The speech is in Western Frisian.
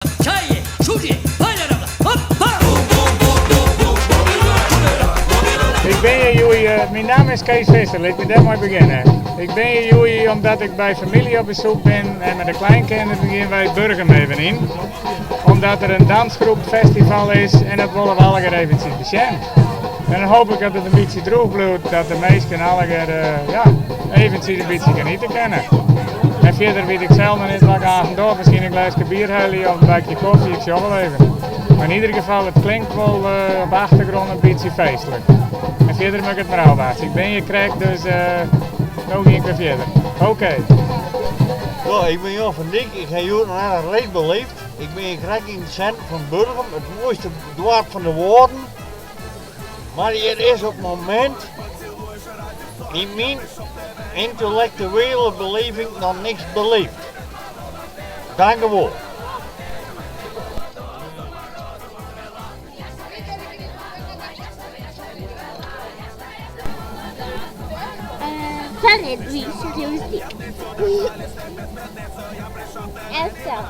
Ik bin hjir hjoed, myn namme is Kees Visser, lit my dêrmei begjinne. Ik bin hjir hjoed omdat ik by famylje op besoek bin en mei de kleinkinderen gean wy Burgum even yn. Omdat der in dansgroepfestival is en dat wolle we allegear eventsjes besjen. En dan hoop ik dat it in bytsje droech bliuwt, dat de minsken allegear ja, eventsjes in bytsje geniete kinne. En fierder wit ik sels noch net wat ik aanst doch, miskien in gleske bier helje of in bakje kofje, ik sjoch wol even. Mar yn ieder gefal, it klinkt wol op de achtergrûn in bytsje feestlik. En fierder moat ik it mar ôfwachtsje. Ik bin hjir krekt, dus no gean ik wer fierder. Oké. Ja, ik bin Jan van Dyk. Ik ha hjoed noch net in reet beleefd. Ik bin hjir krekt yn it sintrum fan Burgum, it moaiste doarp fan de Wâlden. Mar hjir is op it momint yn myn yntellektuele beleving noch niks beleefd. Dankewol. Foar wie serieus dik. En sels.